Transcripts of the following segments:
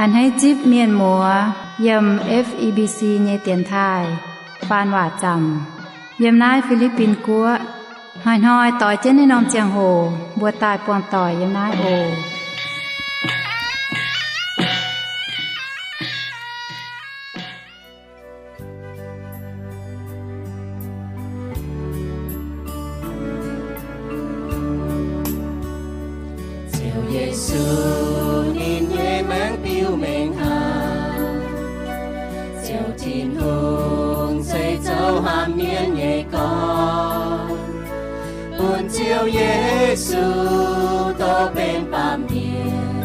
A'hneiv zipv mienh muoz yiem F E B C nyei dienx taaih faan waac zaamc yiem naaiv Fi^li^bin Guoqv. Hnoi-hnoi doix jienv naaiv norm ziangh hoc mbuo daaih buangh doic yiem naaiv oc. Ziouv Yesu ninh nyei maengc biux mengh hnangv. Ziouv Tin-Hungh se zoux hnamv mienh nyei gorn, bun Ziouv Yesu dorh benx baamh mienh,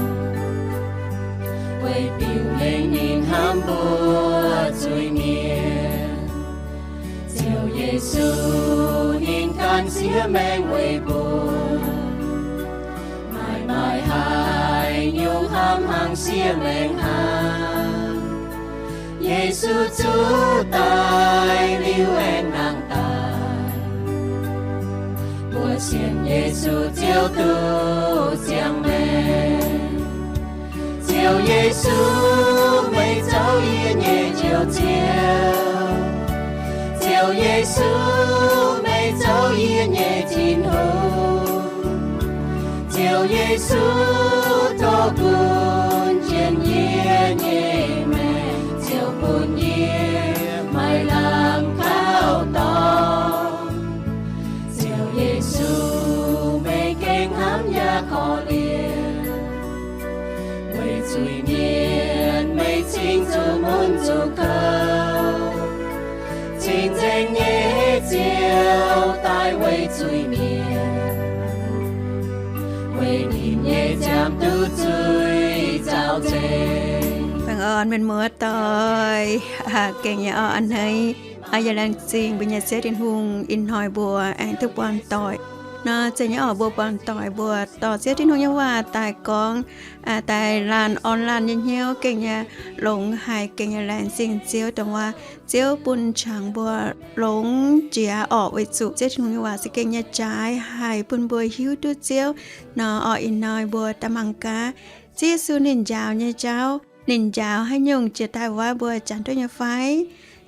weic biux mengh ninh hnamv mbuo zuiz-mienh. Ziouv Yesu ninh gan siev maengc weic mbuo, maaih maaih haaix nyungc hnamv hnaangx siev maengc hnangv. Yesu zuqc daic liuz aengx nangh daaih, mbuo sienx Yesu Ziouv duqv ziangh maengc. Ziouv Yesu, meih zoux yie nyei Njoux Ziouv. Ziouv Yesu, meih zoux yie nyei Tin-Hungh. Ziouv Yesu, tov gunv jienv yie nyei maengc, Ziouv, bun yie maaih lamh kaux dorngx. Ziouv Yesu, meih gengh hnamv yaac korv-lienh. Weic zuiz-mienh meih cingx zuqc mun zuqc kouv, cing-nzengc nyei Ziouv daaih weic zuiz-mienh, weic ninh nyei ziangh duqv zuiz zaux nzengc. Baengh orn mienh muoz doic, gengh nyei orqc, a'hneiv yaac laengz zingh mbuo nyei Ziouv Tin-Hungh ih hnoi mbuo aengx duqv buangh doic. Nor zeiz nyei orqc, mbuo buangh doic mbuo dorh Ziouv Tin-Hungh nyei waac daaih gorngv, daaih laanh orn laanh nyei hnyouv gengh nyei longx haic, gengh nyei laengz zingh Ziouv dongh waac Ziouv bun qangx mbuo longx jiex orqc, weic zuqc Ziouv Tin-Hungh nyei waac se gengh nyei jaaix haic bun mbuo hiuv duqv Ziouv. Nor orqc, ih hnoi mbuo daaih mangc gaax Ziouv Yesu ninh njaaux nyei jauv, ninh njaaux haaix nyungc jiex daaih wuov mbuo janx duqv nyei fai?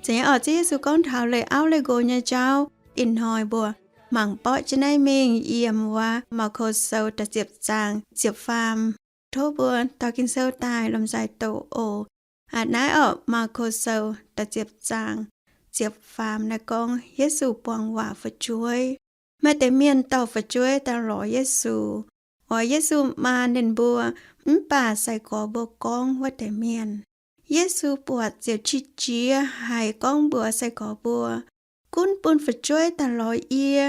Zeiz nyei orqc, Ziouv Yesu gorngv taux leih auv leih nqox nyei jauv. Ih hnoi mbuo mangc borqv jienv naaiv mingh yiem wuov Maako Sou da'ziepc zaang ziepc faam. Tov mbuo dorh Ging-Sou daaih lomh nzoih doqc oc. Aa, naaiv orqc, Maako Sou da'ziepc zaang ziepc faam naaiv gorngv Yesu buangh waac fu'jueiv. Maaih deix mienh dorh fu'jueiv daaih lorz Yesu, oix Yesu maan ninh mbuo, mv baac sai-gorx mbuo gorngv wuov deix mienh. Yesu buatc ziouc qiex jiez haic gorngv mbuox sai-gorx mbuo, gunv bun fu'jueiv daaih lorz yie,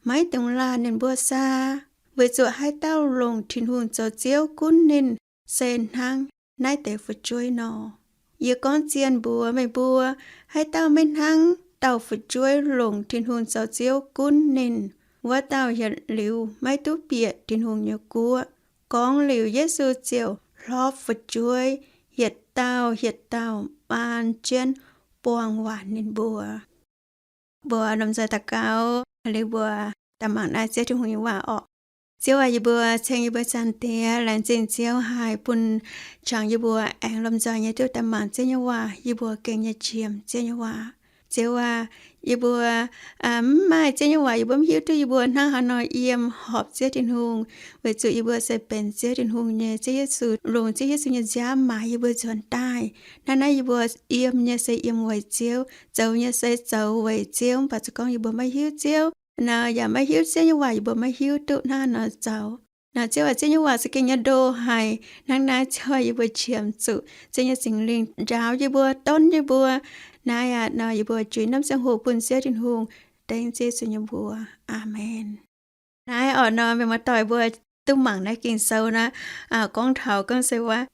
maiv dungx laanh ninh mbuo saa, weic zuqc haaix dauh longc Tin-Hungh zoux Ziouv gunv ninh se hnangv naaiv deix fu'jueiv nor. Yie gorngv zien mbuox meih mbuo, haaix dauh maiv hnangv dauh fu'jueiv longc Tin-Hungh zoux Ziouv gunv ninh, wuov dauh yietc liuz maiv duqv bieqc Tin-Hungh nyei guoqv. Gorngv liuz Yesu ziouc hlorpv fu'jueiv, yietc dauh yietc dauh maan jienv buangh waac ninh mbuo. Mbuo lomh nzoih daux gaux liuz mbuo daaih mangc naaiv Ziouv Tin-Hungh nyei waac orqc. Ziouv aac, yie mbuo ceng yie mbuo Zaangc Diex, laengz zingh Ziouv haih bun qangx yie mbuo aengx lomh nzoih nyei duqv daaih mangc Ziouv nyei waac. Yie mbuo gengh nyei qiemx Ziouv nyei waac. Ziouv aac, yie mbuo mv maaih Ziouv nyei waac, yie mbuo mv hiuv duqv yie mbuo hnangv haaix nor yiem horpc Ziouv Tin-Hungh, weic zuqc yie mbuo se benx Ziouv Tin-Hungh nyei, Ziouv Yesu, longc Ziouv Yesu nyei nziaamv maaiz yie mbuo nzuonx daaih. Hnangv naaiv yie mbuo yiem nyei se yiem weic Ziouv, zoux nyei se zoux weic Ziouv, mv baac se gorngv yie mbuo maiv hiuv Ziouv nor, yaac maiv hiuv Ziouv nyei waac, yie mbuo maiv hiuv duqv hnangv haaix nor zoux. Nor Ziouv aac, Ziouv nyei waac se gengh nyei ndo haic. Hnangv naaiv Ziouv aac, yie mbuo qiemx zuqc Ziouv nyei Singx Lingh njaaux yie mbuo, donv yie mbuo. Naaiv aac nor, yie mbuo juix naaiv ziangh hoc bun Ziouv Tin-Hungh, dengv Ziouv Yesu nyei mbuox. Aamen. Naaiv orqc nor, mienh muoz-doic mbuo duqv mangc naaiv Ging-Sou naaiv, gorngv taux gorngv se wuov,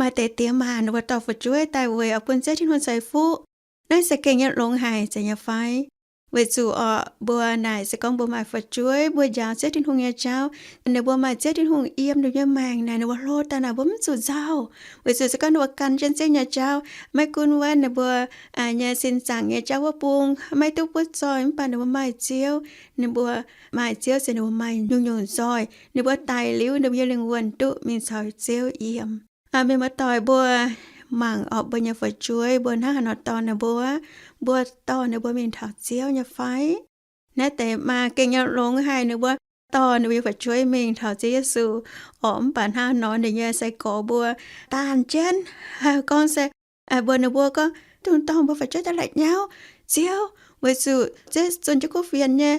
maaih deix diex maac ninh mbuo dorh fu'jueiv daaih weic oix bun Ziouv Tin-Hungh ceix fuqv. Naaiv se gengh nyei longx haic, zeiz nyei fai? Weic zuqc orqc, mbuo naaic se gorngv mbuo maaih fu'jueiv, mbuo njaaux Ziouv Tin-Hungh nyei jauv, ninh mbuo maaih Ziouv Tin-Hungh yiem ninh mbuo nyei maengc naaic, ninh mbuo hlo daaih naaic mbuo mv zuqc nzauh. Weic zuqc se gorngv ninh mbuo gan jienv Ziouv nyei jauv, maiv gunv wuov ninh mbuo nyei sin zaangc nyei jauv wuov bung maiv duqv butv zoih, mv baac ninh mbuo maaih Ziouv. Ninh mbuo maaih Ziouv se ninh mbuo maaih nyungc-nyungc nzoih. Ninh mbuo daic liuz, ninh mbuo nyei lingh wuonh duqv mingh caux Ziouv yiem. Mienh muoz-doic, mbuo mangc oc, mbuo nyei fu'jueiv mbuo hnangv haaix nor dorh ninh mbuo, mbuo dorh ninh mbuo mingh taux Ziouv nyei fai? Naaiv deix maa gengh nyei longx haic, ninh mbuo dorh ninh mbuo nyei fu'jueiv mingh taux Ziouv Yesu oc. Mv baac hnangv nor ninh nyei sai-gorx mbuo daanh jienv gorngv se, mbuox ninh mbuo gorngv, Dungx dorh mbuo fu'jueiv daaih la'nyauv Ziouv, weic zuqc Ziouv zunh jienv kuv fienx nyei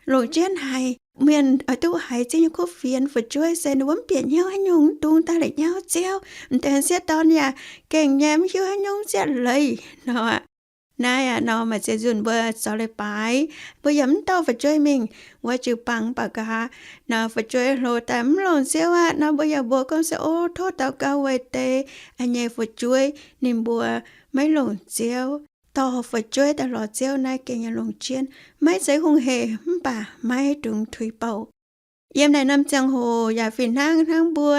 longc jienv haic. Mienh oix duqv haiz Ziouv nyei kuv fienx fu'jueiv se ninh mbuo mv bieqc hnyouv haaix nyungc, dungx daaih la'nyauv Ziouv. M'deix sieqv dorn yaac gengh nyei mv hiuv haaix nyungc, sieqv leiz nor. Naaiv aqv nor maaih ziex nzunc mbuo zoux leiz-baaix, mbuo yaac mv dorh fu'jueiv mingh wuov jiu-baang. Mv baac nqa'haav nor fu'jueiv hlo daaih mv longc Ziouv aqv nor, mbuo yaac mbuox gorngv se, O, tov daux gaux weic deix nyei fu'jueiv ninh mbuo maiv longc Ziouv. Dorh fu'jueiv daaih lorz Ziouv naaiv gengh nyei longc jienv. Maiv zeiz hungh hec mv baac maiv dungx tuix bouh. Yiem naaic norm ziangh hoc yaac fih hnangv hnangv mbuo,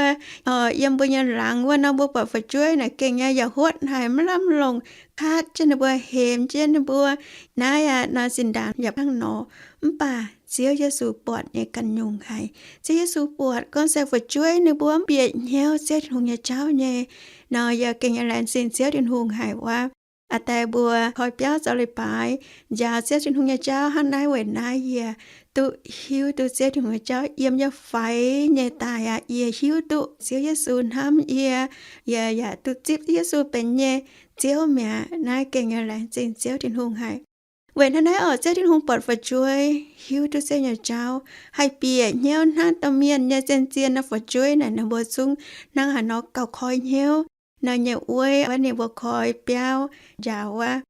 yiem mbuo nyei laangz wuov nor, mbuo buatc fu'jueiv naaic gengh nyei yaac huotv haic, maiv lamh longc, kaatv jienv ninh mbuo, hemx jienv ninh mbuo. Naaiv aqv nor zinh ndaangc yaac hnangv nor. Mv baac Ziouv Yesu buatc nyei ganh nyungc haic. Ziouv Yesu buatc gorngv se fu'jueiv ninh mbuo mv bieqc hnyouv Ziouv Tin-Hungh nyei jauv nyei nor, yaac gengh nyei laengz zingh Ziouv Tin-Hungh haic wuov. Aa die mbuo koi biauv zoux leiz-baaix, njaaux Ziouv Tin-Hungh nyei jauv hnangv naaiv weic naaiv yie duqv hiuv duqv Ziouv Tin-Hungh nyei jauv yiem yie faix nyei daaih aqv. Yie hiuv duqv Ziouv Yesu hnamv yie, yie yaac duqv zipv Yesu benx nyei Ziouv mi'aqv. Naaiv gengh nyei laengz zingh Ziouv Tin-Hungh haic. Weic hnangv naaiv oc, Ziouv Tin-Hungh buatc fu'jueiv hiuv duqv Ziouv nyei jauv, haih bieqc hnyouv hnangv domh mienh nyei zien-zien nor, fu'jueiv naaic ninh mbuo zungv hnangv haaix nor gauh koi hnyouv. Nor nyei wuov, ninh mbuo koi biauv njaaux wuov,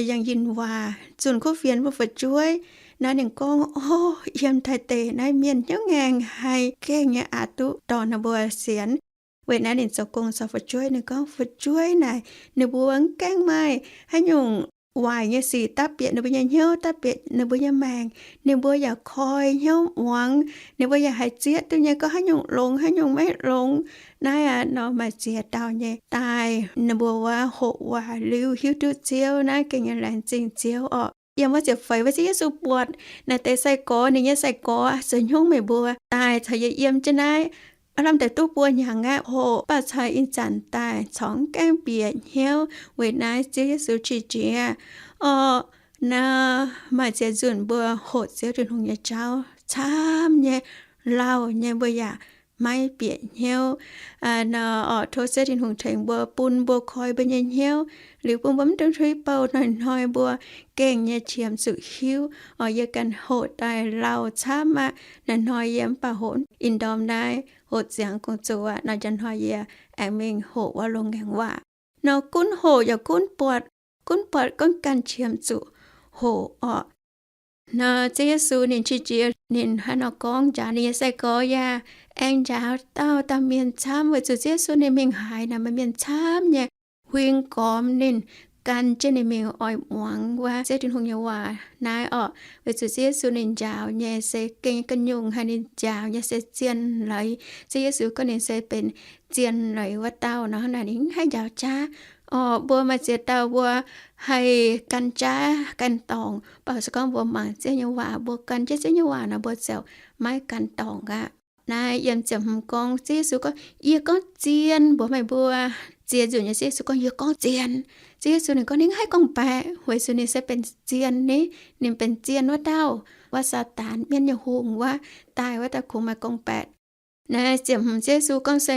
yangh yinh waac zunh kuv fienx mbuo fu'jueiv. Naaiv ninh gorngv, O, yiem taaih deix naaiv mienh hnyouv ngaengc haic, gengh nyei aqc duqv dorh ninh mbuo sienx. Weic naaiv ninh zoux gong caux fu'jueiv, ninh gorngv, Fu'jueiv naaic ninh mbuo mv gaengh maaih haaix nyungc waaic nyei sic dapv bieqc ninh mbuo nyei hnyouv, dapv bieqc ninh mbuo nyei maengc. Ninh mbuo yaac koi hnyouv muangx, ninh mbuo yaac haih zieqv duqv nyei gorngv haaix nyungc longx, haaix nyungc maiv longx. Naaiv aqv nor maaih ziex dauh nyei daaih ninh mbuo wuov hoqc waac liuz hiuv duqv Ziouv. Naaiv gengh nyei laengz zingh Ziouv orqc. Yiem wuov ziepc feix wuov, Ziouv Yesu buatc naaiv deix sai-gorx, ninh nyei sai-gorx zoux hnyouv meih mbuo daaih caux yie yiem jienv naaiv. Aav lamh deix duqv buo hnyangx aqv, hoqc baac caux ih zanc daaih corc mv gaengh bieqc hnyouv. Weic naaiv Ziouv Yesu qiex jiez orqc. Naaiv maaih ziex nzunc mbuo hoqc Ziouv Tin-Hungh nyei jauv camv nyei, lauh nyei, mbuo yaac maiv bieqc hnyouv. Nor orqc, tov Ziouv Tin-Hungh tengx mbuo, bun mbuo koi mbuo nyei hnyouv liuz bun mbuo mv dungx tuix bouh hnoi-hnoi, mbuo gengh nyei qiemx zuqc hiuv orqc. Yie ganh hoqc daaih lauh camv aqv. Hnoi-hnoi yie mv baac hoqc in ndorm naaiv hoqc ziangx gong-zoh aqv nor, njang hnoi yie aengx mingh hoqc wuov longx ngaengc waac. Nor gunv hoqc yaac gunv buatc, gunv buatc gunv ganh qiemx zuqc hoqc orqc. Nor Ziouv Yesu ninh qiex jiez ninh hnangv nor gorngv njaaux ninh nyei sai-gorx yaac aengx njaaux dauh dauh mienh camv, weic zuqc Ziouv Yesu ninh mingh haaix naaic maaih mienh camv nyei huing gormx ninh, gan jienv ninh mingh oix muangx wuov Ziouv Tin-Hungh nyei waac naaiv orqc. Weic zuqc Ziouv Yesu ninh njaaux nyei se gengh ga'nyungc haic, ninh njaaux nyei se zien leiz. Ziouv Yesu gorngv ninh se benx zien leiz wuov dauh nor, hnangv naaic ninh mv haih njaaux jaav orqc. Mbuo maaih ziex dauh mbuo haih gan jaav gan dorngc, mv baac se gorngv mbuo mangc Ziouv nyei waac, mbuo gan jienv Ziouv nyei waac nor, mbuo ziouc maiv gan dorngc aqv. Naaiv yiem ziepc hmz gorngv, Ziouv Yesu gorngv, Yie gorngv zien mbuox meih mbuo. Ziex nzunc nyei Ziouv Yesu gorngv, Yie gorngv zien. Ziouv Yesu ninh gorngv ninh mv haih gorngv-baeqc, weic zuqc ninh se benx zien ni, ninh benx zien wuov dauh, wuov Saadaan, mienv nyei hungh wuov, daaih wuov dauh kungx maaih gorngv-baeqc. Naaiv ziepc hmz Ziouv Yesu gorngv se,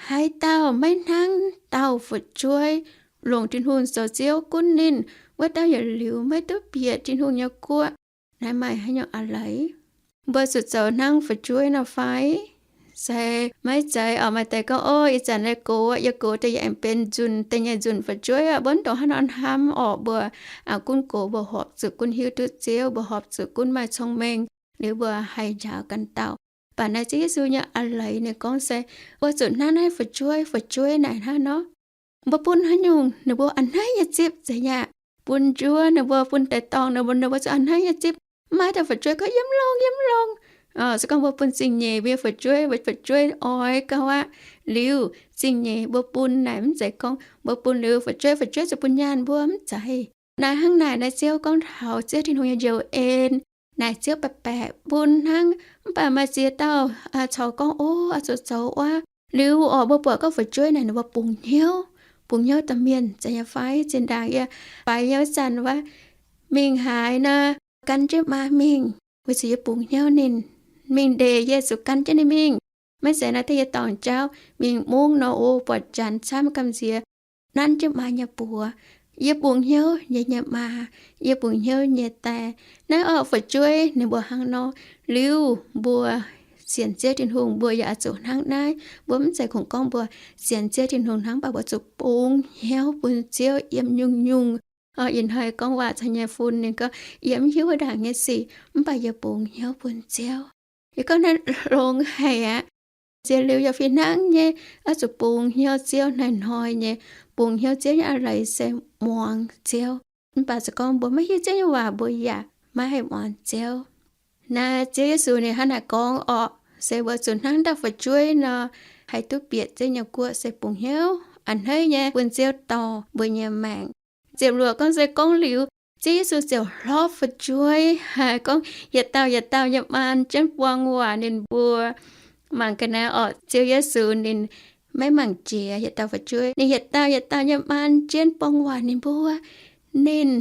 Haaix dauh maiv hnangv dauh fu'jueiv longc Tin-Hungh zoux Ziouv gunv ninh, wuov dauh yietc liuz maiv duqv bieqc Tin-Hungh nyei guoqv. Naaiv maaih haaix nyungc a'leiz? Mbuo zuqc zoux hnangv fu'jueiv nor fai? Se maiv zeiz orqc. Maaih deix gorngv, Ov, ih zanc naaiv gox, yie gox daaih yie aengx benx nzunc da'nyeic nzunc fu'jueiv aqv. Mbuo mv dongc haaix nor hnamv orqc. Mbuo gunv gox mbuo horpc zuqc gunv hiuv duqv Ziouv, mbuo horpc zuqc gunv maaih cong-mengh, liuz mbuo haih njaaux ganh dauh. Mv baac naaiv Ziouv Yesu nyei a'leiz ninh gorngv se, mbuo zuqc hnangv naaiv fu'jueiv, fu'jueiv naaic hnangv nor. Mbuo bun haaix nyungc ninh mbuo a'hneiv nyei zipv zeiz nyei aqv. Bun njuov ninh mbuo, bun deix dorngh ninh mbuo, ninh mbuo zuqc a'hneiv nyei zipv. Mv maaih dauh fu'jueiv gorngv, Yie mv longx, yie mv longx. Se gorngv mbuo bun zingh nyeic mbuo nyei fu'jueiv, mbuo fu'jueiv oix gauh aqv. Liuz zingh nyeic mbuo bun naaic mv zeiz gorngv mbuo bun liuz fu'jueiv, fu'jueiv zuqc bun nyaanh mbuo, mv zeiz. Naaiv hnangv naaic naaiv Ziouv gorngv taux Ziouv Tin-Hungh nyei njoux en. Naaic Ziouv baeqc baeqc bun hnangv. Mv baac maaih ziex dauh corc gorngv, Ov, oix zuqc zoux wuov. Liuz oc, mbuo buatc gorngv fu'jueiv naaic ninh mbuo bungx hnyouv, bungx hnyouv domh mienh zeiz nyei fai? Zinh ndaangc yie faix nyei wuov zanc wuov, mingh haaix nor, gan jienv maa mingh, weic zuqc yie bungx hnyouv ninh. Mingh ndeic yie zuqc gan jienv ninh mingh. Maiv zeiz naaiv deix yie dorngc jauv mingh mungv nor, o, buatc janx camv gamh nziex, nanv jienv maa nyei buoz. Yie bungx hnyouv yie nyei maa, yie bungx hnyouv nyei die. Naaiv orqc, fu'jueiv ninh mbuo hnangv nor. Liuz mbuo sienx Ziouv Tin-Hungh, mbuo yaac oix zuqc hnangv naaiv. Mbuo mv zeiz kungx gorngv mbuo sienx Ziouv Tin-Hungh hnangv, mv baac mbuo zuqc bungx hnyouv bun Ziouv yiem nyungc-nyungc. Ih hnoi gorngv waac caux nyei fun, ninh gorngv, yie mv hiuv wuov ndaangc nyei sic, mv baac yie bungx hnyouv bun Ziouv. Yie gorngv naaiv longx haic aqv. Ziex liuz yaac fih hnangv nyei, oix zuqc bungx hnyouv Ziouv hnoi-hnoi nyei. Bungx hnyouv Ziouv nyei a'leiz se muangx Ziouv. Mv baac se gorngv mbuo maiv hiuv Ziouv nyei waac, mbuo yaac maiv haih muangx Ziouv. Naaiv Ziouv Yesu ninh hnangv naaic gorngv orqc, se mbuo zuqc hnangv dauh fu'jueiv nor, haih duqv bieqc Ziouv nyei guoqv se bungx hnyouv a'hneiv nyei bun Ziouv dorh mbuo nyei maengc. Ziepc luoqc gorngv se gorngv liuz, Ziouv Yesu ziouc hlorpv fu'jueiv, haiz gorngv, yietc dauh yietc dauh nyei maan jienv buang waac ninh mbuo. Mangc ga'naaiv orqc, Ziouv Yesu ninh maiv mangc jiex yietc dauh fu'jueiv. Ninh yietc dauh yietc dauh nyei maan jienv buang waac ninh mbuo. Ninh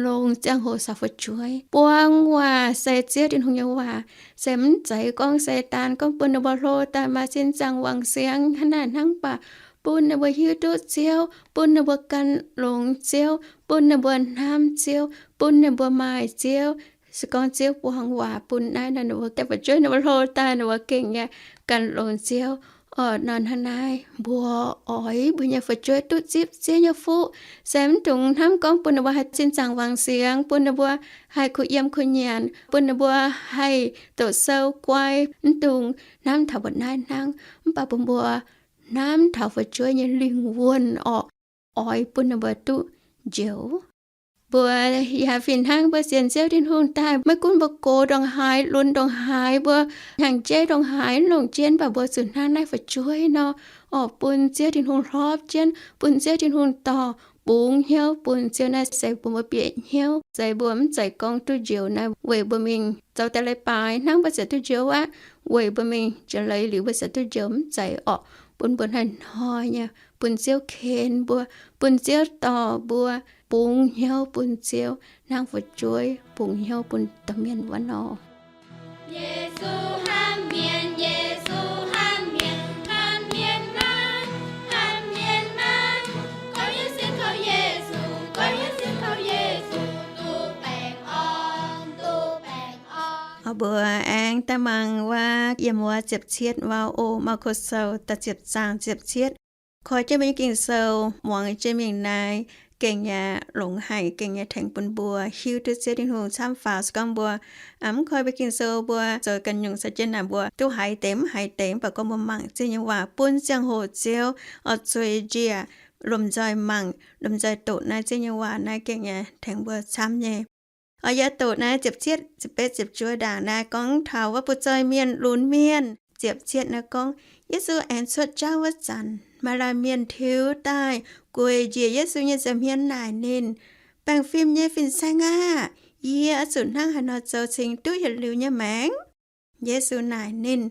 longx ziangh hoc caux fu'jueiv buang waac, se Ziouv Tin-Hungh nyei waac. Se mv zeiz gorngv Saadaan gorngv bun ninh mbuo hlo daaih maaih sin zaangc wangc siangx hnangv naaic hnangv, mv baac bun ninh mbuo hiuv duqv Ziouv, bun ninh mbuo gan longx Ziouv, bun ninh mbuo hnamv Ziouv, bun ninh mbuo maaih Ziouv. Se gorngv Ziouv buang waac bun naaiv nor, ninh mbuo deix fu'jueiv ninh mbuo hlo daaih ninh mbuo gengh nyei gan longx Ziouv. Orqc, nor hnangv naaiv mbuo oix mbuo nyei fu'jueiv duqv zipv Ziouv nyei fuqv, se mv dungx hnamv gorngv bun ninh mbuo haih sin zaangc wangc siangx, bun ninh mbuo haih kuh yiem kuh nyanc, bun ninh mbuo haih doqc sou guai, mv dungx hnamv taux mbuo naaiv hnangv. Mv baac bun mbuo hnamv taux fu'jueiv nyei lingh wuonh orqc, oix bun ninh mbuo duqv njoux. Mbuo yaac fih hnangv mbuo sienx Ziouv Tin-Hungh daaih, maiv gunv mbuo gox ndongc haaix, lunx ndongc haaix, mbuo hnyangx-jeiv ndongc haaix longc jienv, mv baac mbuo zuqc hnangv naaiv fu'jueiv nor, orqc, bun Ziouv Tin-Hungh hlorpv jienv, bun Ziouv Tin-Hungh dorh bungx hnyouv bun Ziouv. Naaiv se bun mbuo bieqc hnyouv, se mbuo mv zeiz gorngv duqv njoux naaiv weic mbuo mingh zoux daaih leiz-baaix hnangv mbuo ziouc duqv njoux aqv, weic mbuo mingh jiex leiz liuz mbuo ziouc duqv njoux, mv zeiz orqc. Bun mbuo hnoi-hnoi nyei bun Ziouv ken mbuo, bun Ziouv dorh mbuo bungx hnyouv bun Ziouv, hnangv fu'jueiv bungx hnyouv bun domh mienh wuov nor. Yesu hnamv mienh, Yesu hnamv mienh, hnamv mienh maah, hnamv mienh maah. Gorngv yie sienx kaux Yesu, gorngv yie sienx kaux Yesu, duqv baengh orn, duqv baengh orn. Mbuo aengx daaih mangc wuov yiem wuov ziepc cietv wuov, o, Maako Sou da'ziepc zaang ziepc cietv. Koi jienv mbuo nyei Ging-Sou muangx jienv mingh naaiv gengh nyei longx haic, gengh nyei tengx bun mbuo hiuv duqv Ziouv Tin-Hungh camv faaux. Se gorngv mbuo mv koi mbuo Ging-Sou, mbuo zoux ganh nyungc caux jienv naaic, mbuo duqv haiz deix mv haiz deix, mv baac gorngv mbuo mangc Ziouv nyei waac, bun ziangh hoc Ziouv oix zueiz njiec, lomh nzoih mangc, lomh nzoih doqc naaiv Ziouv nyei waac naaiv gengh nyei tengx mbuo camv nyei. Oix yaac doqc naaiv ziepc cietv, ziepc betv, ziepc juov ndaangc naaiv gorngv taux wuov butv-zoih mienh lunx mienh. Ziepc cietv naaiv gorngv, Yesu aengx cuotv jauv wuov zanc, maaih laanh mienh tiux daaih gueic njiec Yesu nyei nza'hmien naaic ninh, Baengh fim nyei fin-saeng aah! Yie oix zuqc hnangv haaix nor zoux cingx duqv yietc liuz nyei maengc? Yesu naaic ninh,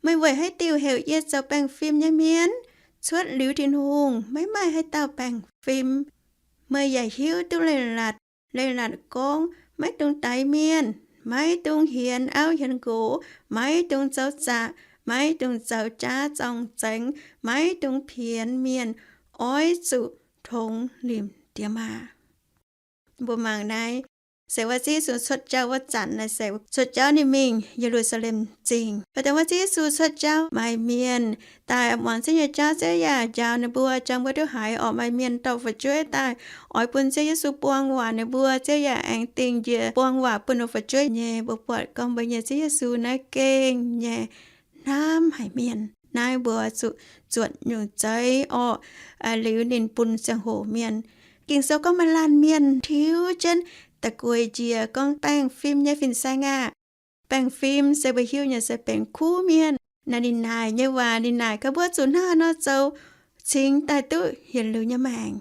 Meih weic haaix diuc heuc yie zoux baengh fim nyei mienh? Cuotv liuz Tin-Hungh maiv maaih haaix dauh baengh fim. Meih yaac hiuv duqv leiz-latc. Leiz-latc gorngv, Maiv dungx daix mienh, maiv dungx hienx auv hienx nqox, maiv dungx zoux zaqc, maiv dungx zoux jaav zorng zengx, maiv dungx pienx mienh, oix zuqc tongx limc diex maac. Mbuo mangc naaiv se wuov Ziouv Yesu cuotv jauv wuov zanc naaiv se cuotv jauv ninh mingh Ye^lu^saa^lem Zingh. Baac dongh wuov Ziouv Yesu cuotv jauv maaih mienh daaih muangx Ziouv nyei jauv, Ziouv yaac njaaux ninh mbuo, jangx mbuo duqv haiz orqc, maaih mienh dorh fu'jueiv daaih oix bun Ziouv Yesu buang waac ninh mbuo. Ziouv yaac aengx dingh njiec buang waac bun ninh fu'jueiv nyei. Mbuo buatc gorngv mbuo nyei Ziouv Yesu naaiv gengh nyei hnamv haic mienh. Naaiv mbuo zuqc zuotc nyungc zeiv orqc, liuz ninh bun ziangh hoc mienh. Ging-Sou gorngv maaih laanh mienh tiux jienv da'gueic njiec gorngv, Baengh fim nyei fin-saeng aah! Baengh fim se mbuo hiuv nyei se benx kuv mienh. Naaiv ninh naaic nyei waac, ninh naaic gaax mbuo zuqc hnangv haaix nor zoux cingx daaih duqv yietc liuz nyei maengc.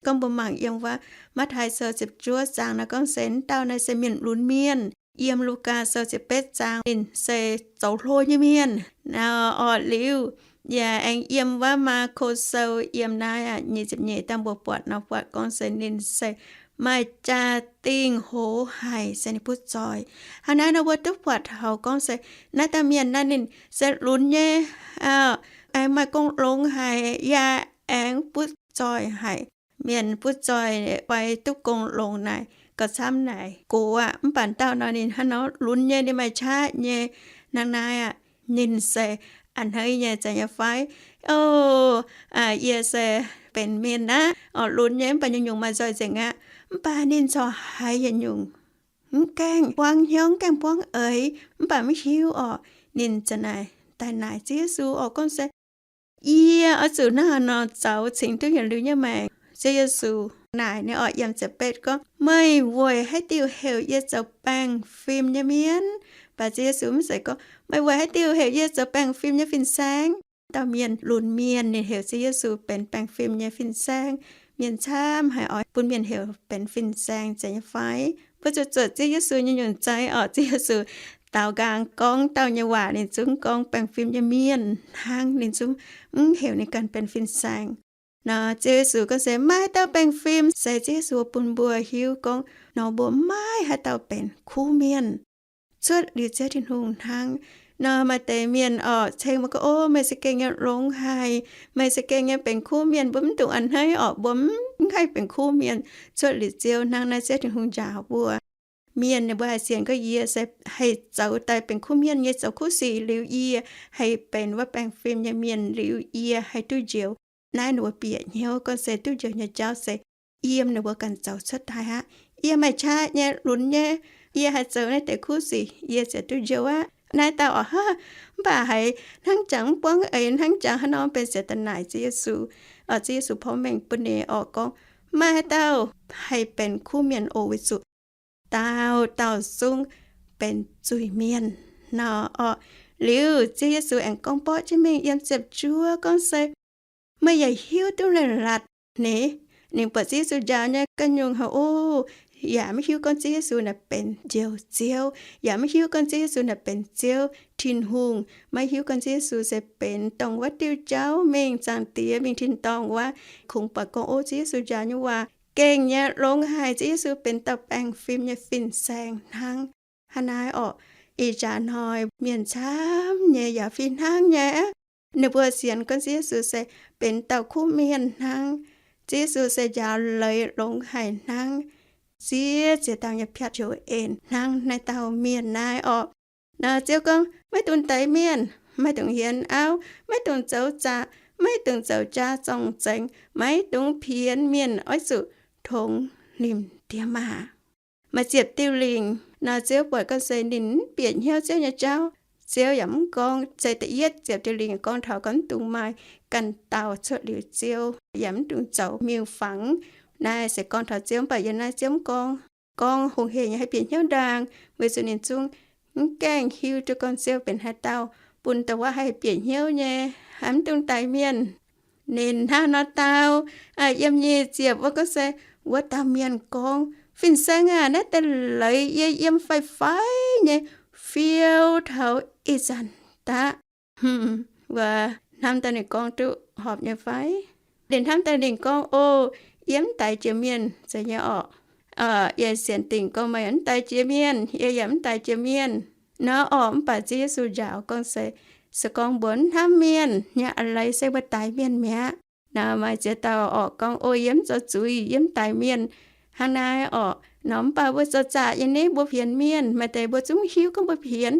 Gorngv mbuo mangc yiem wuov Matv^taai Sou ziepc juov zaang naaiv gorngv se wuov dauh naaiv se mienh lunx mienh. Yiem Lugaa Sou ziepc betv zaang ninh se zoux hlo nyei mienh. Orqc, liuz yaac aengx yiem wuov Maako Sou yiem naaiv aqv, nyic ziepc nyeic dangh mbuo buatc nor, buatc gorngv se ninh se maaih jaa-dingh hoz haic se ninh butv zoih. Hnangv naaiv nor mbuo duqv buatc taux gorngv se naaiv dauh mienh naaiv ninh se lunx nyei, aengx maaih gong longx haic, yaac aengx butv zoih haic. Mienh butv zoih fai duqv gong longx naaic gauh camv naaic gox aqv. Mv baac dauh nor ninh hnangv nor lunx nyei, ninh maaih qaqv nyei. Hnangv naaiv aqv, ninh se a'hneiv nyei, zeiz nyei fai? O, yie se benx mienh aqv, orqc, lunx nyei mv baac nyungc-nyungc maaih nzoih nzengc aqv. Mv baac ninh corc haiz yietc nyungc, mv gaengh buangv hnyouv, mv gaengh buangv eix, mv baac mv hiuv orqc, ninh za'naaic daaih naaic Ziouv Yesu orqc, gorngv se, Yie oix zuqc hnangv haaix nor zoux cingx duqv yietc liuz nyei maengc? Ziouv Yesu naaic ninh orqc, yiem ziepc betv gorngv, Meih weic haaix diuc heuc yie zoux baengh fim nyei mienh? Mv baac Ziouv Yesu mv zeiz gorngv, Meih weic haaix diuc heuc yie zoux baengh fim nyei fin-saeng? Dauh mienh lunx mienh, ninh heuc Ziouv Yesu benx baengh fim nyei fin-saeng. Mienh camv haic oix bun mienh heuc benx fin-saeng, zeiz nyei fai? Mbuo zuqc zuotc Ziouv Yesu nyei nyungc zeiv orqc. Ziouv Yesu daaux nqaang gorngv dauh nyei waac, ninh zungv gorngv baengh fim nyei mienh hnangv, ninh zungv mv heuc ninh ganh benx fin-saeng. Nor Ziouv Yesu gorngv se maaih dauh baengh fim, se Ziouv Yesu bun mbuo hiuv gorngv nor mbuo maiv haaix dauh benx kuv mienh cuotv liuz Ziouv Tin-Hungh hnangv. Nor maaih deix mienh orqc ceng mbuo gorngv, O, meih se gengh nyei longx haic, meih se gengh nyei benx kuv mienh, mbuo mv dungx a'hneiv orqc, mbuo mv haih benx kuv mienh cuotv liuz Ziouv hnangv. Naaiv Ziouv Tin-Hungh njaaux mbuo. Mienh ninh mbuo haih sienx gorngv yie se haih zoux daaih benx kuv mienh nyei, zoux kuv sic liuz yie haih benx wuov baengh fim nyei mienh liuz yie haih duqv njoux. Naaiv ninh mbuo bieqc hnyouv gorngv se duqv njoux nyei jauv se yiem ninh mbuo ganh zoux cuotv daaih aqv. Yie maaih qaqv nyei, lunx nyei, yie haih zoux naaiv deix kuv sic yie ziouc duqv njoux aqv. Naaiv dauh orqc, mv baac haiz hnangv jangx mv buangv eix, hnangv jangx haaix nor benx sienx daaih naaic Ziouv Yesu. Ziouv Yesu porv mengh bun ninh orqc gorngv, Maaih haaix dauh haih benx kuv mienh oc, weic zuqc dauh dauh zungv benx zuiz-mienh. Nor orqc, liuz Ziouv Yesu aengx gorngv borqv jienv mingh yiem ziepc juov gorngv se, Meih yaac hiuv duqv leiz-latc ni. Ninh buatc Ziouv Yesu njaaux nyei ganh nyungc haic oc, yaac maiv hiuv gorngv Ziouv Yesu naaic benx Njoux Ziouv, yaac maiv hiuv gorngv Ziouv Yesu naaic benx Ziouv Tin-Hungh, maiv hiuv gorngv Ziouv Yesu se benx dongh wuov diuh jauv mingh, Zaangc Diex mingh tin-dorngh wuov. Kungx buatc gorngv, o, Ziouv Yesu njaaux nyei waac gengh nyei longx haic, Ziouv Yesu benx dauh baengh fim nyei fin-saeng hnangv. Hnangv naaiv orqc, ih jaax hnoi mienh camv nyei yaac fih hnangv nyei aqv. Ninh mbuo sienx gorngv Ziouv Yesu se benx dauh kuv mienh hnangv. Ziouv Yesu se njaaux leiz longx haic hnangv. Ziex ziex dauh nyei piatv joux en hnangv naaiv dauh mienh naaiv orqc. Nor Ziouv gorngv, Maiv dungx daix mienh, maiv dungx hienx auv, maiv dungx zoux zaqc, maiv dungx zoux jaax zorng-zengx, maiv dungx pienx mienh, oix zuqc tongx nimc diex maac. Maaih ziepc diuh lingc nor, Ziouv buatc gorngv se ninh mv bieqc hnyouv Ziouv nyei jauv. Ziouv yaac mv gorngv, se da'yietv ziepc diuh lingc gorngv taux gorngv mv dungx maaih ganh dauh cuotv liuz Ziouv, yaac mv dungx zoux miuc-fangx. Naaiv se gorngv taux Ziouv, mv baac yiem naaiv Ziouv mv gorngv, gorngv hungh hec nyei haih bieqc hnyouv ndaang, weic zuqc ninh zungv mv gaengh hiuv duqv gorngv Ziouv benx haaix dauh, bun dongh wuov haih bieqc hnyouv nyei, mv dungx daix mienh. Ninh hnangv nor dau. Yiem nyic ziepc wuov gorngv se, wuov dauh mienh gorngv, Fin-Saeng aac, naaiv deix leiz yie yiem faix-faix nyei fiou taux ih zanc daqv. Wuov hnamv daaih ninh gorngv duqv horpc nyei fai? Ninh hnamv daaih ninh gorngv, O, yie mv daix jiex mienh, zeiz nyei orqc. Yie sienx dingc gorngv meih mv daix jiex mienh, yie yaac mv daix jiex mienh nor orqc. Mv baac Ziouv Yesu njaaux gorngv se, se gorngv mbuo mv hnamv mienh nyei a'leiz se mbuo daix mienh mi'aqv. Nor maaih ziex dauh orqc gorngv, O, yie mv zoux zuiz, yie mv daix mienh. Hnangv naaiv orqc. Nor mv baac mbuo zoux zaqc nyei ni, mbuo pienx mienh. Maaih deix mbuo zungv mv hiuv gorngv mbuo pienx,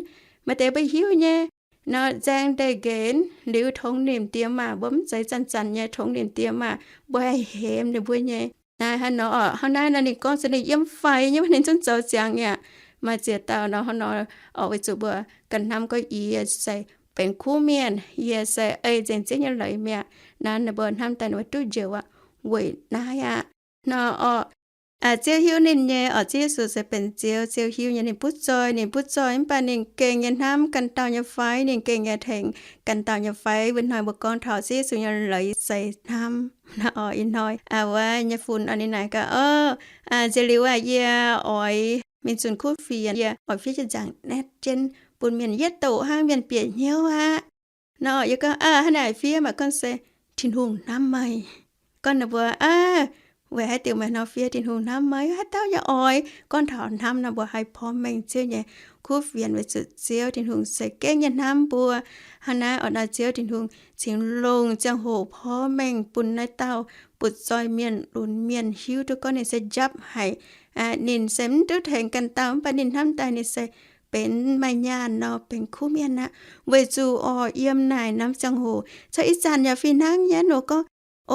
maaih deix mbuo hiuv nyei. Nor nzaeng ndeic-nqenx liuz tongx nimc diex maac, mbuo mv zeiz zanc-zanc nyei tongx nimc diex maac, mbuo haih hemx ninh mbuo nyei. Naaiv hnangv nor orqc. Hnangv naaiv nor ninh gorngv se ninh yiem faix nyei, ninh zungv zoux ziangx mi'aqv. Maaih ziex dauh nor hnangv nor orqc, weic zuqc mbuo ganh hnamv gorngv yie se benx kuv mienh, yie se ei nzengc Ziouv nyei leiz mi'aqv. Naaiv ninh mbuo hnamv daaih ninh mbuo duqv njoux aqv. Weic naaiv aqv. Nor orqc, Ziouv hiuv ninh nyei orqc, Ziouv Yesu se benx Ziouv. Ziouv hiuv nyei ninh butv zoih, ninh butv zoih mv baac ninh gengh nyei hnamv ganh dauh nyei fai, ninh gengh nyei tengx ganh dauh nyei fai. Wuov hnoi mbuo gorngv taux Ziouv Yesu nyei leiz se hnamv. Nor orqc, ih hnoi wuov nyei fun orqc, ninh naaic gaax, O, nziex liuz aac, yie oix mingh zunh kuv fienx, yie oix fiev jienv nzaangc naetv jienv bun mienh yietv doqc hnangv, mienh bieqc hnyouv aqv. Nor yie gorngv, Aa, hnangv naaic fiev maaih gorngv se Tin-Hungh hnamv meih. Gorngv ninh mbuo, Aa, weic haaix diuc meih hnangv fiev Tin-Hungh hnamv meih? Haaix dauh nyei oix gorngv taux hnamv nor, mbuo haih porv mengh Ziouv nyei kuv fienx weic zuqc Ziouv Tin-Hungh se gengh nyei hnamv mbuo. Hnangv naaiv oix nor Ziouv Tin-Hungh cingx longc ziangh hoc porv mengh bun naaiv dauh butv-zoih mienh lunx mienh hiuv duqv gorngv ninh se njapv haic. Ninh se mv duqv tengx ganh dauh, mv baac ninh hnamv daaih ninh se benx maaih nyaanh nor benx kuv mienh aqv. Weic zuqc oc, yiem naaic norm ziangh hoc caux ih zanc yaac fih hnangv nyei nor gorngv,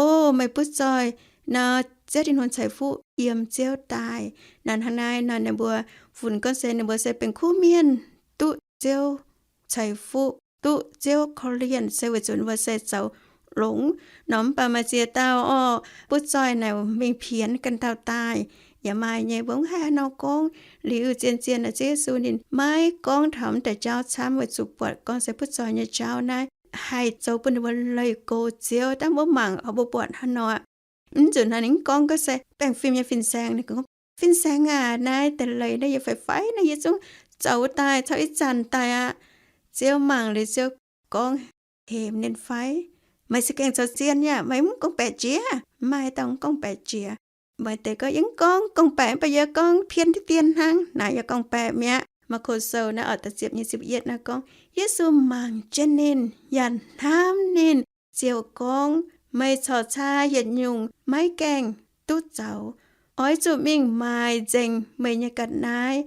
O, meih butv-zoih nor, Ziouv Tin-Hungh ceix fuqv yiem Ziouv daaih. Nor hnangv naaiv nor ninh mbuo funx gorngv se ninh mbuo se benx kuv mienh, duqv Ziouv ceix fuqv, duqv Ziouv korv-lienh, se weic zuqc ninh mbuo se zoux longx nor. Mv baac maaih ziex dauh oc, butv-zoih naaic mingh pienx ganh dauh daaih yaac maaih nyei. Mbuo mv haih haaix nor gorngv. Liuz zien-zien naaic Ziouv Yesu ninh maiv gorngv taux mv deix jauv camv, weic zuqc buatc gorngv se butv-zoih nyei jauv naaiv haih zoux bun ninh mbuo leih go Ziouv. Dangh mbuo mangc oc, mbuo buatc hnangv nor. Mv nzunc hnangv ninh mv gorngv gorngv se baengh fim nyei fin-saeng. Ninh gorngv, Fin-saeng aac, naaiv deix leiz naaiv yie fai fai naaiv yie zungv zoux daaih caux ih zanc daaih aqv. Ziouv mangc liuz Ziouv gorngv hemx ninh fai, Meih se gengh zoux zien yaac meih mv gorngv-baeqc jiex. Mv maaih dauh gorngv-baeqc jiex. Maaih deix gorngv, Yie mv gorngv gorngv-baeqc, mv baac yie gorngv pien diqv dien hnangv. Naaic yaac gorngv-baeqc mi'aqv. Maako Sou naaiv oix da'ziepc nyei ziepc yietv naaiv gorngv, Yesu mangc jienv ninh yaac hnamv ninh, ziouc gorngv, Meih corc caa yietc nyungc maiv gaengh duqv zaux. Oix zuqc mingh maaiz nzengc meih nyei ga'naaiv,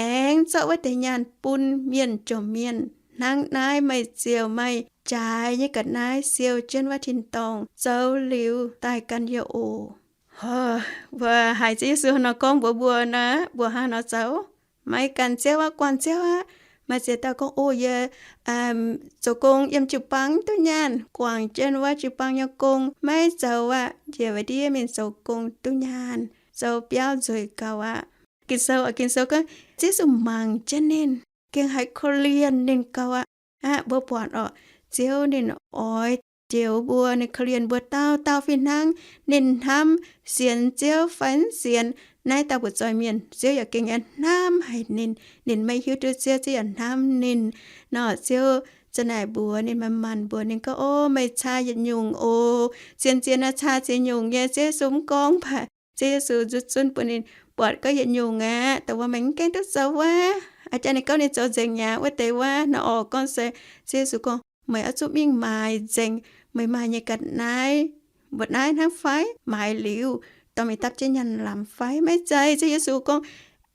aengx zorqv wuov deix nyaanh bun mienh jomc mienh. Hnangv naaiv meih ziouc maaih jaaix nyei ga'naaiv siou jienv wuov tin-dorngh. Zoux liuz daaih gan yie oc. Mbuo haiz Ziouv Yesu nor gorngv mbuox mbuo nor, mbuo hnangv nor zoux? Maiv gan Ziouv aqv, guanh Ziouv aqv. Maaih ziex dauh gorngv, O, yie zoux gong yiem jiu-baang mv duqv nyaanh, guangc jienv wuov jiu-baang nyei gong maiv zoux aqv, njiec wuov ndiev mingh zoux gong duqv nyaanh, zoux biauv nzueic gaux aqv. Ging-Sou, Ging-Sou gorngv Ziouv Yesu mangc jienv ninh, gengh haiz korv-lienh ninh gaux aqv. Aqv, mbuo buatc oc, Ziouv ninh oix njoux mbuo, ninh korv-lienh mbuo dauh dauh fih hnangv. Ninh hnamv sienx Ziouv fai mv sienx naaiv dauh butv-zoih mienh, Ziouv yaac gengh nyei hnamv haic ninh. Ninh maiv hiuv duqv Ziouv, Ziouv yaac hnamv ninh. Nor Ziouv za'naaic mbuox ninh, maanc-maanc mbuox ninh gorngv, O, meih caa yietc nyungc oc. Zien-zien naaiv caa ziex nyungc nyei. Ziouv Yesu mv gorngv, mv baac Ziouv Yesu nzuqc zunv bun ninh buatc gorngv yietc nyungc aqv, dongh wuov meih mv gaengh duqv zoux wuov. Aa, jaax ninh gorngv ninh zoux nzengc mi'aqv wuov deix wuov. Nor oc, gorngv se Ziouv Yesu gorngv, Meih oix zuqc mingh maaiz nzengc meih maaih nyei ga'naaiv. Mbuo naaiv hnangv fai? Maaiz liuz, dorh mingh dapv jienv nyaanh lamz fai? Maiv zeiz. Ziouv Yesu gorngv,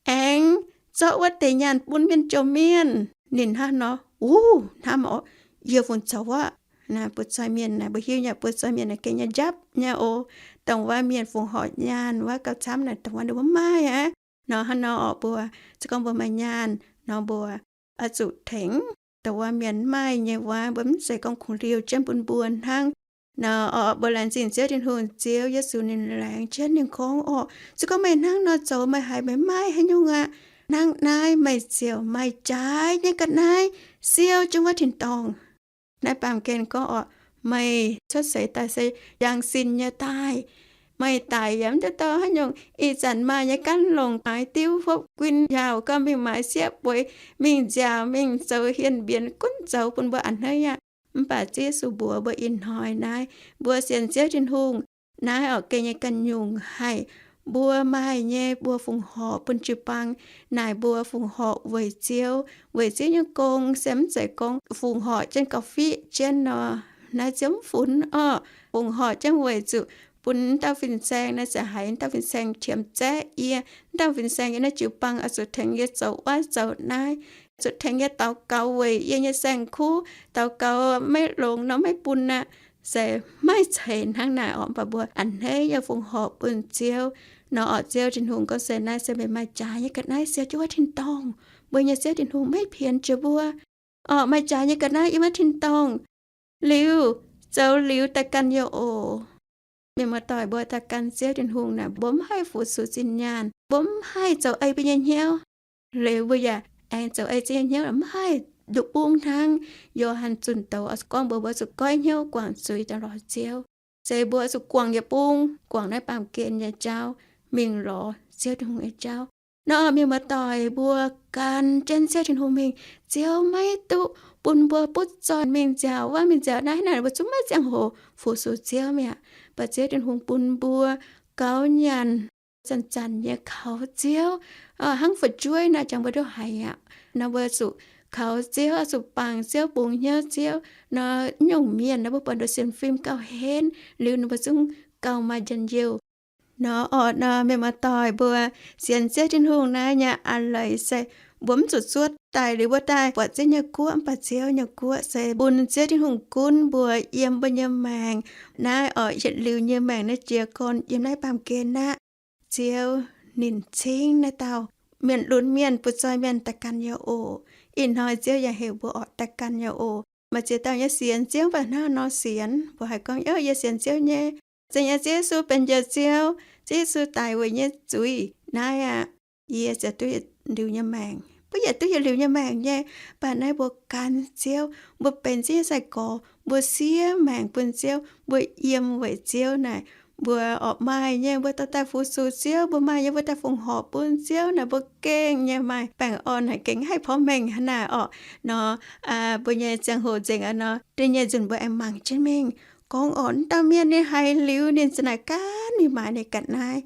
Aengx zorqv wuov deix nyaanh bun mienh jomc mienh. Ninh hnangv nor, Uv, hnamv oc, yie fungc zoux aqv. Naaiv butv-zoih mienh naaic, mbuo hiuv nyei, butv-zoih mienh naaic gengh nyei njapv nyei oc. Dongh wuov mienh fungc horc nyaanh wuov gauh camv naaic, dongh wuov ninh mbuo mv maaih aqv. Nor hnangv nor oc, mbuo se gorngv mbuo maaih nyaanh nor, mbuo oix zuqc tengx. Dongh wuov mienh mv maaih nyei wuov, mbuo mv zeiz gorngv kungx liouh jienv bun mbuo hnangv. Nor oc, mbuo laengz zingh Ziouv Tin-Hungh, Ziouv Yesu ninh laengz jienv ninh gorngv oc, se gorngv meih hnangv nor zoux, meih haiz meih mv maaih haaix nyungc aqv. Hnangv naaiv meih ziouc maaih jaaix nyei ga'naaiv siou jienv wuov tin-dorngh. Naaiv baamh gen gorngv oc, meih cuotv seix daaih se yangh sin nyei daaih. Meih daic yaac mv duqv dorh haaix nyungc. Ih zanc maaih nyei gan longc, maaiz diuv, hopv guin, yaauc gauh mingh maaiz sieqv bueix, mingh nziaaux, mingh zoux hienh mbienx, gunv zoux bun mbuo a'hneiv aqv. Mv baac Ziouv Yesu mbuox mbuo ih hnoi naaiv, mbuo sienx Ziouv Tin-Hungh naaiv oc, gengh nyei ganh nyungc haic. Mbuo maaih nyei, mbuo fungc horc bun jiu-baang naaic, mbuo fungc horc weic Ziouv, weic Ziouv nyei gong, se mv zeiz gorngv fungc horc jienv gauh-fiqv jienv nor, naaiv Ziouv mv funx orqc. Fungc horc jienv weic zuqc bun dauh fin-saeng naaiv se haiz dauh fin-saeng qiemx zaeqv yie, dauh fin-saeng yiem naaiv jiu-baang oix zuqc tengx yie zoux wuov zoux naaiv, zuqc tengx yie daux gaux weic yie nyei saeng-kuv, daux gaux maiv longx nor maiv bun aqv. Se maiv zeiz hnangv naaic orqc, mv baac mbuo a'hneiv nyei fungc horc bun Ziouv. Nor orqc, Ziouv Tin-Hungh gorngv se naaiv se meih maaih jaaix nyei ga'naaiv siou jienv wuov tin-dorngh. Mbuo nyei Ziouv Tin-Hungh maiv pienx jiex mbuo orqc, maaih jaaix nyei ga'naaiv yiem wuov tin-dorngh. Liuz, zoux liuz daaih gan yie oc. Mienh muoz-doic, mbuo daaih gan Ziouv Tin-Hungh naaic, mbuo mv haih fu-sux zinh nyaanh, mbuo mv haih zoux ei mbuo nyei hnyouv. Liuz mbuo yaac aengx zoux ei Ziouv nyei hnyouv mv haih nduqc bung hnangv. Yo^han zunh doz oix zuqc gorngv mbuo, mbuo zuqc goiv hnyouv guangc zuiz daaih lorz Ziouv. Se mbuo zuqc guangc yietc bung, guangc naaiv baamh gen nyei jauv, mingh lorz Ziouv Tin-Hungh nyei jauv. Nor mienh muoz-doic mbuo gan jienv Ziouv Tin-Hungh mingh, Ziouv maiv duqv bun mbuo butv zoih mingh nziaauc wuov mingh nziaauc naaiv naaic, mbuo zungv maiv ziangh hoc fu-sux Ziouv mi'aqv. Mv baac Ziouv Tin-Hungh bun mbuo gaux nyanc, zanc-zanc nyei kaux Ziouv, hnangv fu'jueiv naaic jangx mbuo duqv haiz aqv. Nor mbuo zuqc kaux Ziouv, zuqc bangc Ziouv, bungx hnyouv Ziouv. Nor nyungc mienh nor mbuo buatc nduqc sienx fim gauh henv liuz, ninh mbuo zungv gauh maaih njien-youh. Nor orqc, nor mienh muoz-doic mbuo sienx Ziouv Tin-Hungh naaiv nyei a'leiz se mbuo mv zuqc zuov daaih liuz mbuo daaih buatc Ziouv nyei guoqv, mv baac Ziouv nyei guoqv se bun Ziouv Tin-Hungh gunv mbuo yiem mbuo nyei maengc. Naaiv orqc, yietc liuz nyei maengc naaiv jiez gorn yiem naaiv baamh gen aqv. Ziouv ninh cingv naaiv dauh mienh lunx mienh butv zoih mienh daaih gan yie oc. Ih hnoi Ziouv yaac heuc mbuo orqc daaih gan yie oc. Maaih ziex dauh nyei sienx Ziouv mv baac hnangv nor sienx, mbuo haiz gorngv, Ov, yie sienx Ziouv nyei. Zeiz nyei, Ziouv Yesu benx njoux Ziouv, Ziouv Yesu daic weic nyei zuiz. Naaiv aqv, yie ziouc duqv yietc liuz nyei maengc. Mbuo yietc duqv yietc liuz nyei maengc nyei, mv baac naaiv mbuo gan Ziouv, mbuo benx Ziouv nyei sai-gorx, mbuo siev maengc bun Ziouv, mbuo yiem weic Ziouv naaic, mbuo orqc maaih nyei mbuo dorh daaih fu-sux Ziouv, mbuo maaih nyei mbuo daaih fongc horc bun Ziouv naaic, mbuo gengh nyei maaih baengh orn naaic gengh haih porv mengh hnangv naaic orqc. Nor mbuo nyei ziangh hoc nzengc aqv nor, da'nyeic nzunc mbuo aengx mangc jienv mingh. Gorngv orqc, dauh mienh ninh haiz liuz ninh za'naaic gaanv mingh maaiz ninh ga'naaiv,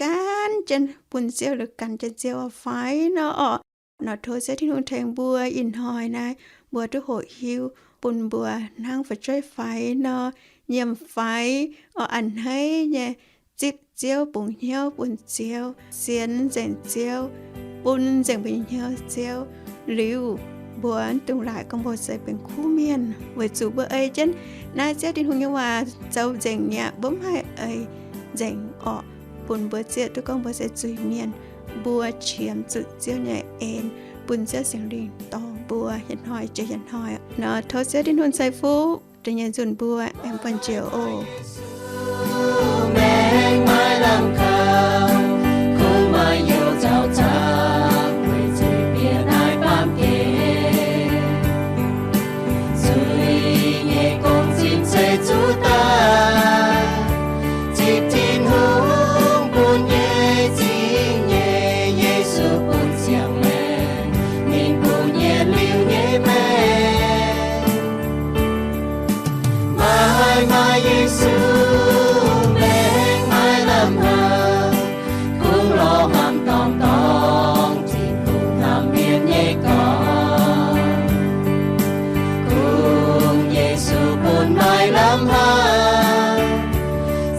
gaanv jienv bun Ziouv liuz gan jienv Ziouv fai nor orqc. Nor tov Ziouv Tin-Hungh tengx mbuo ih hnoi naaiv mbuo duqv hoqc hiuv bun mbuo hnangv fu'jueiv faix nor, nyiemc faix orqc, a'hneiv nyei zipv Ziouv, bungx hnyouv bun Ziouv, sienx nzengc Ziouv, bun nzengc mbuo nyei hnyouv Ziouv. Liuz mbuo mv dungx laaic gorngv mbuo se benx kuv mienh, weic zuqc mbuo ei jienv naaiv Ziouv Tin-Hungh nyei waac zoux nzengc mi'aqv. Mbuo mv haih ei nzengc orqc, bun mbuo zieqv duqv gorngv mbuo se zuiz-mienh. Mbuo qiemx zuqc Ziouv nyei en, bun Ziouv Singx Lingh dorh mbuo yietc hnoi jiex yietc hnoi. Nor tov Ziouv Tin-Hungh ceix fuqv da'nyeic nzunc mbuo aengx buangh njoux oc. Maengc maaih lamh kaux, kungx maaih youh zaux zaangc, weic zuqc bieqc naaiv baamh gen. Zuiz nyei gong-zinh se zuqc daaih, zipv Tin-Hungh bun nyei zingh nyei Yesu bun ziangh maengc, ninh bungx yietc liuz nyei maengc. Maaih, maaih Yesu, maengc maaih lamh haic, kungx lorz hnamv dorngx dorngx, Tin-Hungh hnamv mienh nyei gorx. Kungx Yesu bun maaih lamh haic,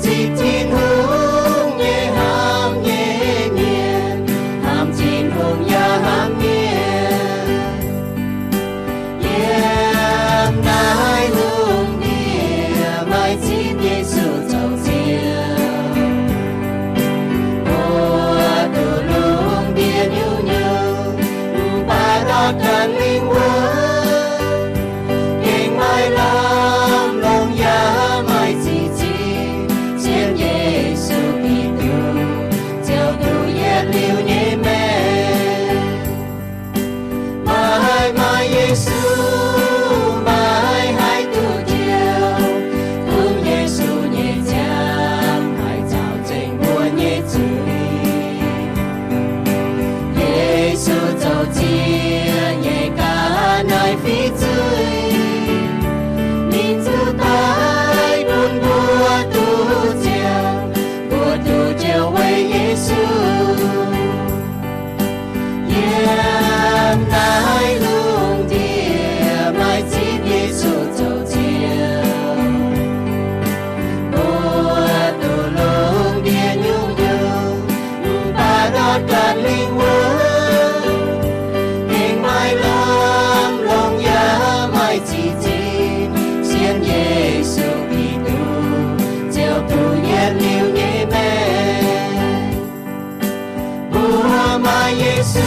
zipv Tin-Hungh nyei hnamv nyei mienh, hnamv Tin-Hungh yaac hnamv mienh. Yiem naaiv lungh ndiev maaih zipv Yesu zoux Ziouv. Mbuo duqv lungh ndiev nyungc-nyungc, mv baac ndortv ganh lingh wuonh, gengh maaih lamh longc yaac maaih zingh zinh, sienx Yesu Giduc, Ziouv duqv yietc liuz nyei maengc. Maaih, maaih Yesu, maaih haih duqv Ziouv, kungx Yesu nyei ziangh haih caux nzengc mbuo nyei zuiz. Yesu zoux Ziouv nyei ga'naaiv fih zuiz, ninh zuqc daic bun mbuo duqv ziangh, mbuo duqv Ziouv weic Yesu. Yiem naaiv lungh ndiev maaih zipv Yesu zoux Ziouv. Mbuo duqv lungh ndiev nyungc-nyungc, mv baac ndortv ganh lingh wuonh, gengh maaih lamh longc yaac maaih zingh zinh, sienx Yesu Giduc, Ziouv duqv yietc liuz nyei maengc. Mbuo maaih Yesu,